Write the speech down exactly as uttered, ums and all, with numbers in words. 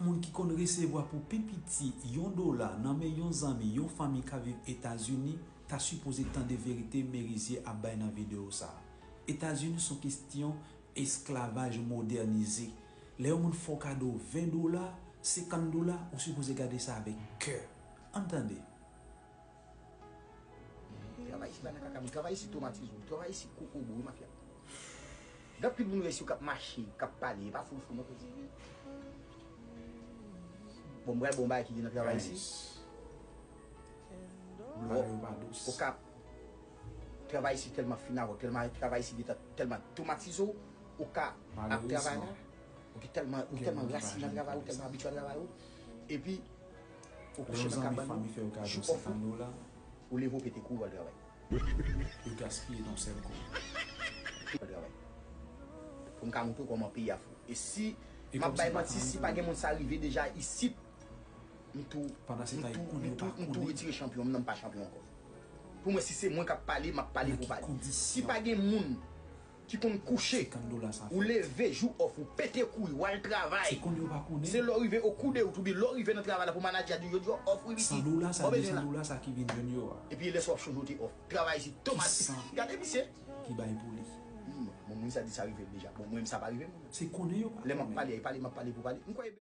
Moun ki konn resevwa pou pi piti yon dola nan men yon zanmi, yon fanmi k ap viv Etazini, ta sipoze tande verite Merizye ap bay nan videyo sa a. Etazini se yon kesyon esklavaj modènize. Lè yon moun fè w kado ven dola, senkant dola, ou sipoze gade sa avèk kè. Ann tande. Travay isi pa nan kaka moun, travay isi twomatize w, travay isi kokobo wi mafya. Gen anpil moun ou wè isi yo k ap mache, k ap pale, e pa fou fou non koze. Bon, m pral ba w yon bagay ki gen nan travay isi. Bagay yo pa dous. Ou ka travay isi tèlman fin avè w, tèlman travay isi gentan tèlman twomatize w, ou ka ap travay la, ou ki tèlman, ou tèlman rasine nan travay ou, tèlman abitye a travay ou, epi ou kouche nan kabann ou, jou òf ou, ou leve ou pete kouri w al travay. Yo gaspiye nan sèl kou. Pou m ka montre w kòman peyi a fou. E si m ap bay manti, si pa gen moun sa rive deja isit, m tou, m tou, m tou, m tou retire chanpyon m nan, m pa chanpyon ankò. Pou mwen, si se mwen k ap pale, m ap pale pou pale. Si pa gen moun ki konn kouche, ou leve jou òf, ou pete kouri, w al travay. Se lè w rive o kou de wout, oubyen lè w rive nan travay la pou manadjè a di yo di w òf wi piti, w bezwen la. Epi lè sa w ap chonje w te òf. Travay se tomat. Gade misye. Ki bay pou li. Hmm, bon, moun sa di sa rive l deja. Bon, mwen menm sa pa rive m. Se konnen yo pa konnen. Lè m ap pale, e pale, m ap pale pou pale. M kwè